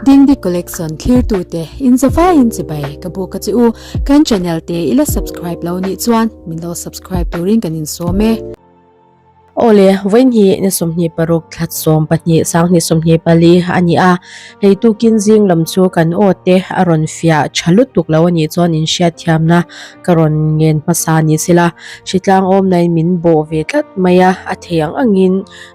Dingdi Collection thlirtute in zavaiin chibai ka buk a che u. Kan channel te i la subscribe lo nih chuan min lo subscribe turin kan insawm e. Awle, vawiin hi ni 26 thla 12 sanghnih 24 a ni a, hei tukin zing lam chu kan aw te a rawn fiah tha lutuk lo a nih chuan inhriatthiamna ka rawn ngen hmasa ni sela, hritlang awmnain min bawh ve tlat mai a, a thei ang angin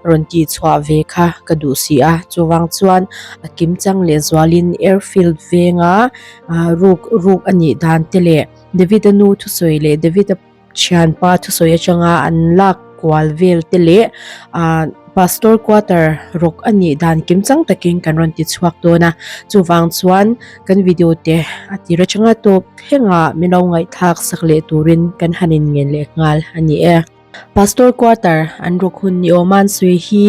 rawn tihchhuah ve kha ka duh si a, chuvang chuan a kimchang lehzualin airfield venga ruk ruk a nih dan te leh David-a nu thusawi leh David-a thianpa thusawi atanga an lak kual vel te leh ah pastor quarter rawk a nih dan kimchang takin kan rawn ti chhuak dawn a chuvang chuan kan video te a tir atanga tawp thlengah min lo ngaihthlak sak leh turin kan han in ngen leh nghal a ni e. Pastor quarter an rawk hun ni awm an sawi hi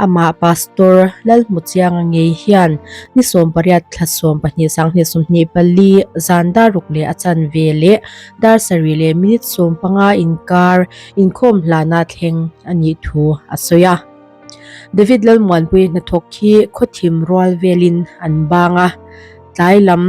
amah pastor Lalhmuchianga ngei hian ni 18 thla 12 sanghnih 24 zan dar ruk leh a chanve leh Dar sarih leh minute 15 inkar inkhawm hlana thleng a nih thu a sawi a. David Lalmuanpui hnathawk hi khawthim rual velin an bang a, tlai lam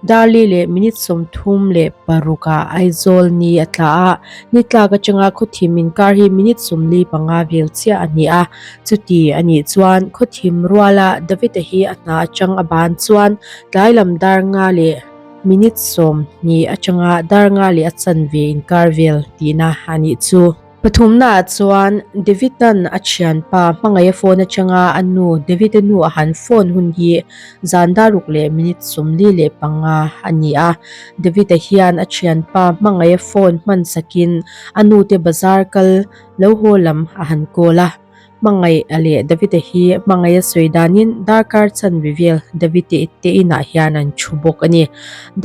dar li leh minute 36 ah Aizawl ni a tla a, ni tlak atanga khawthim inkar hi minute 45 vel chiah a ni a. Chuti a nih chuan khawthim ruala David-a hi a hna atang a ban chuan tlai lam dar nga leh Minute 20 atanga dar nga leh a chanve inkar vel tihna a nih chu. Pathumnaah chuan David-a'n a thianpa hmangaih a phone atanga a nu David-a nu a han phone hun hi zan dar ruk leh minute 45 a ni a. David-a hian a thianpa hmangaih a phone hman sakin a nute bazar kal lo haw lam a han call a. Hmangaih a leh David-a hi hmangaih a sawi danin darkar chanve vel David-a te inah hian an thu bawk a ni.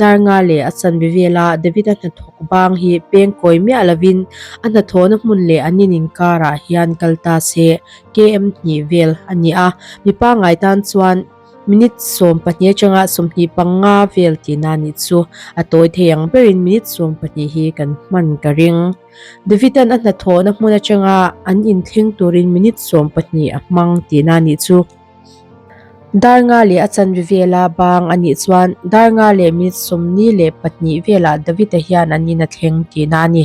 Dar nga leh a chanve vela David-a hnathawk bang hi peng kawi miah lovin a hnathawhna hmun leh an in inkarah hian kal ta se KM hnih vel a ni a, mi pangngai tan chuan Minute 12 atanga 25 vel tihna nih chu a tawi thei ang berin minute 12 hi kan hman ka ring. David-a'n a hnathawhna hmun atanga an inthleng turin minute 12 a hmang tihna nih chu. Dar nga leh a chanve vela bang a nih chuan dar nga leh minute 42 velah David-a hian an in a thleng tihna a ni.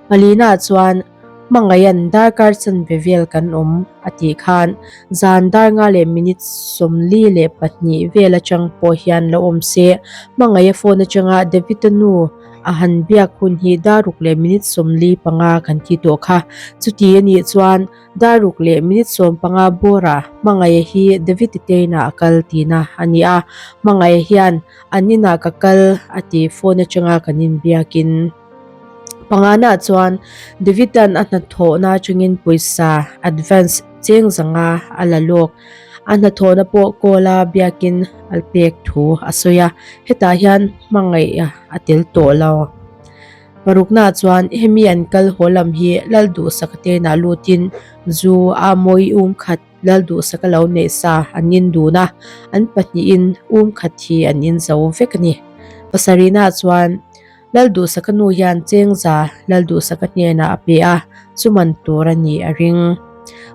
Palina chuan. Hmangaiha'n darkar chanve vel kan awm a tih khan zan dar nga leh minute 42 vel atang pawh hian lo awm se, Hmangaiha phone atanga David-a nu a han biak hun hi dar ruk leh minute 45 kan ti tawh kha. Chuti a nih chuan dar ruk leh minute 15 bawrah Hmangaiha hi David-a te inah a kal tihna a ni a, Hmangaiha hian an inah ka kal a ti phone atanga kan inbiakin. Pangana chuan David-a'n a hnathawhna atangin pawisa advance cheng zanga a la lawk. A hnathawhna pawh call-a biakin a pek thu a sawi a, hetah hian hmangaih a tel tawh lo. Parukna chuan hemi an kal haw lam hi Lalduhsaka te inah lutin zu a mawi um khat Lalduhsaka lo neih sa an in dun a, an pahnihin um khat hi an in zo vek a ni. Pasarihna chuan. Lalduhsaka nu hian Chengza Lalduhsaka hnenah a pe a, chuman tur a nih a ring.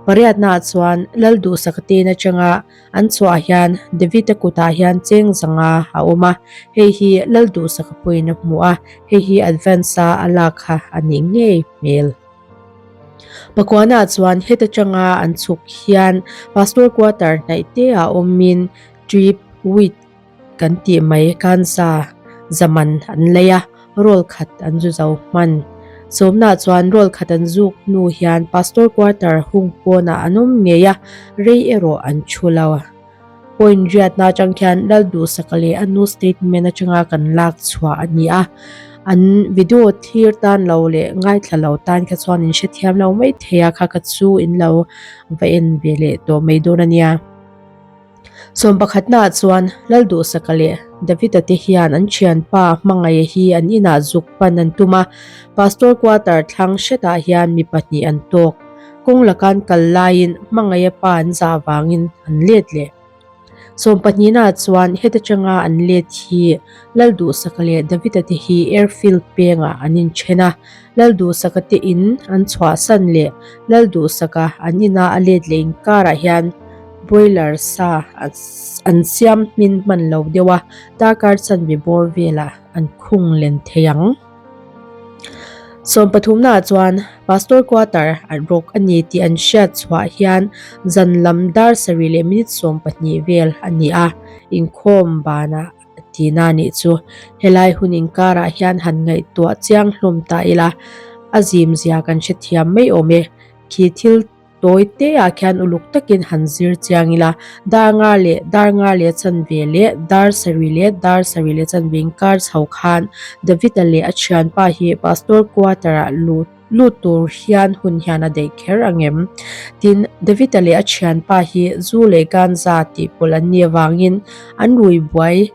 Pariatnaah chuan Lalduhsaka ten atanga an chhuah hian David-a kutah hian Chengza nga a awm a, hei hi Lalduhsaka pawhin a hmu a, hei hi advance-a a lak kha a nih ngei hmel. Pakuana chuan heta tanga an chhuk hian Pastor Quarter hnaih te ah awmin Trip Weed Kan tih mai kansa zaman an lei a, roll khat an zu zo hman. Sawmna chuan roll khat an zuk hnu hian Pastor quarter hung pawnah an awm ngei a, rei erawh an thu lo. Point riatna atang khian Lalduhsaka leh a nu statement atanga kan lak chhuah a ni a, an video thlir tan lo leh ngaithla lo tan kha chuan in hrethiam lo mai thei a, kha ka chu in lo va en ve leh tawh mai dawn a nia. Sawmpakhatnaah chuan Lalduhsaka leh David-a te hian an thianpa Hmangaiha hi an inah zuk pan an tum a, Pastor quarter thlang hretah hian mi pahnih an tawk. Kawng laka an kal laiin Hmangaiha pa an zah vangin an let leh. Sawmpahnihnaah chuan heta tanga an let hi Lalduhsaka leh David-a te hi airfield pengah an inthen a, Lalduhsaka te in an chhuahsan leh Lalduhsaka an ina a let leh inkarah hian. Broiler sa an siam hmin hman lo deuh a, darkar chanve bawr velah an khung len thei ang. Sawmpathumnaah chuan Pastor quarter a rawk a ni tih an hriat chhuah hian zan lam dar sarih leh minute 12 vel a ni a, inkhawm banah tina nih chu. Helai hun inkarah hian han ngaihtuah chiang hlawm ta ila, a zim zia kan hrethiam mai awm e. Khi thil Tawi te ah khian uluk takin han zir chiang ila, dar nga leh dar nga leh chanve leh dar sarih leh dar sarih leh chanve inkar chho khan David-a leh a thianpa hi Pastor quarter ah lut lut tur hian hun hian a daih kher angem? Tin, David-a leh a thianpa hi zu leh ganza tih pawlh an nih avangin an rui buai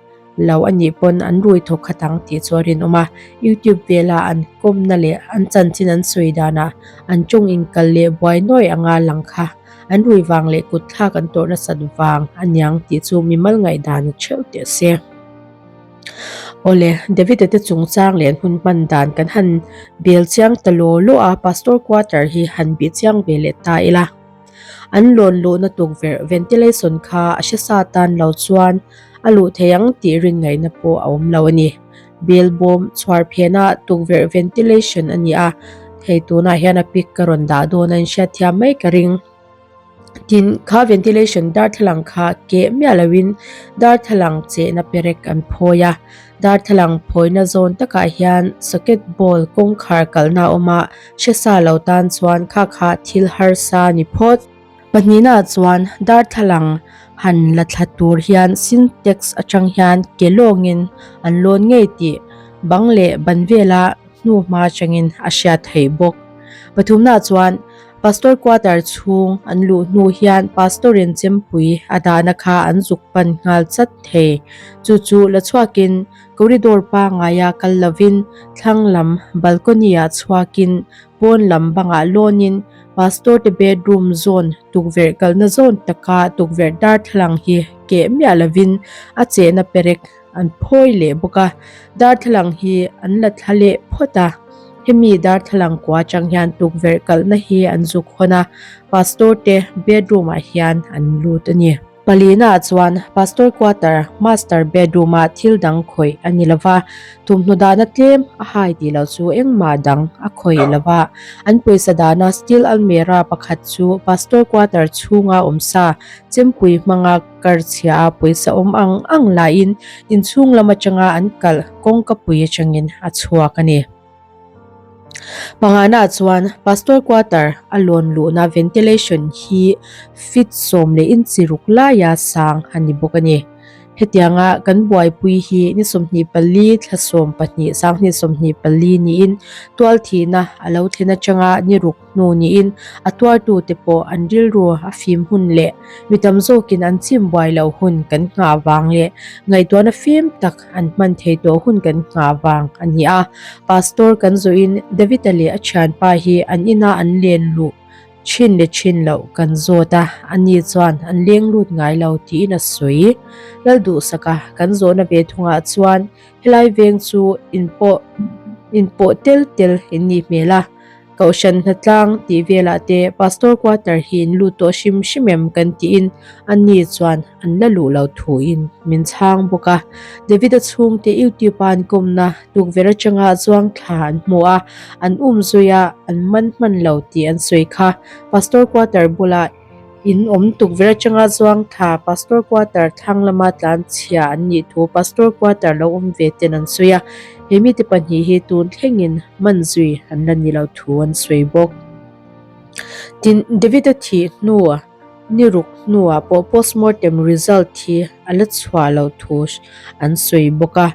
lo a nih pawn an rui thawk khat ang tih chu a rinawm a. YouTube vela an kawmna leh an chanchin an sawi danah an tawng inkal leh buai nuai anga lang kha an rui vang leh kut thlak an tawrh nasat vang a niang tih chu mimal ngaihdan a theuh teh se. Awle, David-a te chungchang leh an hun hman dan kan han bel chiang ta law law a, Pastor quarter hi han bih chiang ve leh ta ila. An lawn luhna tukverh ventilation kha a hre sa tan lo chuan a luh thei ang tih rin ngaihna pawh a awm lo a ni. Bel bawm chhuar phena tukverh ventilation a ni a, hei tunah hian a pic ka rawn dah dawn a inhriatthiam mai ka ring. Tin, kha ventilation darthlalang kha keh miah loin darthlalang chehna perek an phawi a, darthlalang phawina zawn takah hian socket ball kawngkhar kalhna a awm a, Hre sa lo tan chuan kha kha thil harsa ni phawt. Pahnihna chuan darthlalang han la thla tur hian syntax atang hian ke lawngin an lawn ngei tih bang leh ban vela hnu hma atangin a hriat theih bawk. Pathumna chuan Pastor quarter chhung an luh hnu hian Pastor in chempui a dahna kha an zuk pan nghal chat thei. Chu chu la chhuakin Corridor pangaia kal lovin thlang lam balcony ah chhuakin pawn lam bangah lawnin pastor te bedroom zawn tukverh kalna zawn taka tukverh darthlalang hi keh miah lovin a chehna perek an phawi leh bawk a, darthlalang hi an la thla leh phawt a, hemi darthlalang kua atang hian tukverh kalna hi an zuk hawn a, pastor te bedroom ah hian an lut a ni. Palina chuan Pastor quarter master bedroom ah thil dang khawih a ni lova, thawmhnaw dahna tlem a hai tih loh chu engmah dang a khawih lova. An pawisa dahna steel almirah pakhat chu Pastor quarter chhunga awm sa chempui hmanga kar chhia a pawisa awm ang ang laiin inchhung lam atanga an kalh kawngkapui atangin a chhuak a ni. Pangana chuan Pastor quarter a lawn luhna ventilation hi feet 10 inch ruk laia sang a ni bawk a ni. Hetianga kan buaipui hi ni 24 thla 12 2024 niin tualthihna a lo thlen atanga ni ruk hnu niin a tuartute pawh an rilru a fim hun leh mi tam zawkin an chim buai loh hun kan nghah vang leh ngaihtuahna fim tak an hman thei tawh hun kan nghah vang a ni a. Pastor kan zawhin David-a leh a thianpa hi an ina an len luh thin leh thin loh kan zawt a, ani chuan an leng lut ngai lo tiin a sawi. Lalduhsaka kan zawhna ve thungah chuan helai veng chu inpawh inpawh tel tel in nih hmel a. Kohhran hnatlang tih velah te Pastor quarter hi in lut tawh hrim hrim em kan tiin ani chuan an la luh lo thuin min chhang bawk a. David-a chhungte YouTube a an kawmna tukverh atanga zuang thla an hmu a, an um zui a, an man hman lo tih an sawi kha. Pastor quarter bulah In awm tukverh atanga zuang thla Pastor quarter thlang lama tlan chhia an nih thu Pastor quarter lo awm ve ten an sawi a, he mite pahnih hi tun thlengin man zui an la ni lo thu an sawi bawk. Tin, David-a thih hnu ni ruk hnuah pawh postmortem result hi a la chhuah loh thu an sawi bawk a,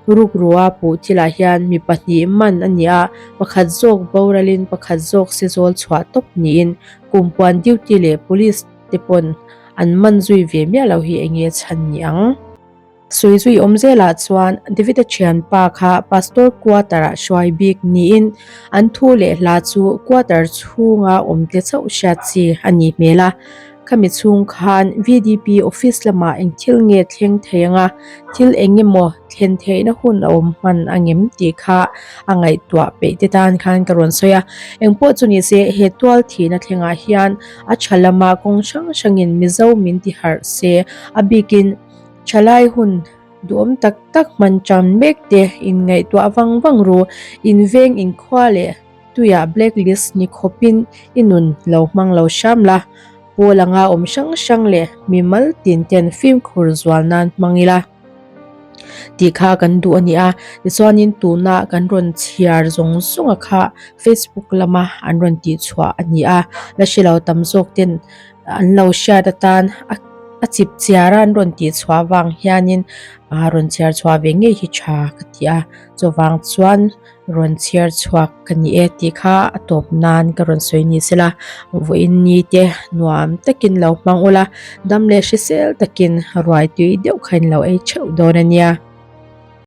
rukrua puh thilah hian mi pahnih man a ni a, pakhat zawk boralin pakhat zawk sezawl chhuah tawp niin Kumpuan duty leh police te pawn an man zui ve miah lo hi enge chhan ni ang? Sawi zui awm zelah chuan David-a thianpa kha pastor quarter ah hruai bik niin an thu leh hla chu quarter chhunga awm te chauh hriat chi a nih hmel a. Khami chhung khan VDP office lamah eng thil nge thleng thei anga thil eng emaw thlen theihna hun a awm hman a ngem tih kha a ngaihtuah peih te tan khan ka rawn sawi a. Engpawh chu ni se he tual thihna thlengah hian a tha lama kawng hrang hrangin Mizo min ti harh se a bikin thalai hun duhawm tak tak hman tan mek te inngaihtuah vang vang ru inveng inkhua leh Tuiah black list ni khawpin i nun lo hmang lo hram la, pawl anga awm hrang hrang leh mimal tin ten fimkhur zual nan hmang ila tih kha kan duh a ni a. Tichuanin tuna kan rawn chhiar zawng zawnga kha Facebook lama an rawn tihchhuah a ni a, la hre lo tam zawk ten an lo hriat atan a a chip chiar a an rawn tihchhuah avang hianin rawn chhiar chhuah ve ngei hi tha ka ti a, chuvang chuan Rawn chhiar chhuak ka ni e tih kha a tawp nan ka rawn sawi ni sela, vawiin ni te nuam takin lo hmang ula, dam leh hrisel takin ruai tui deuh kha in lo ei theuh dawn a nia.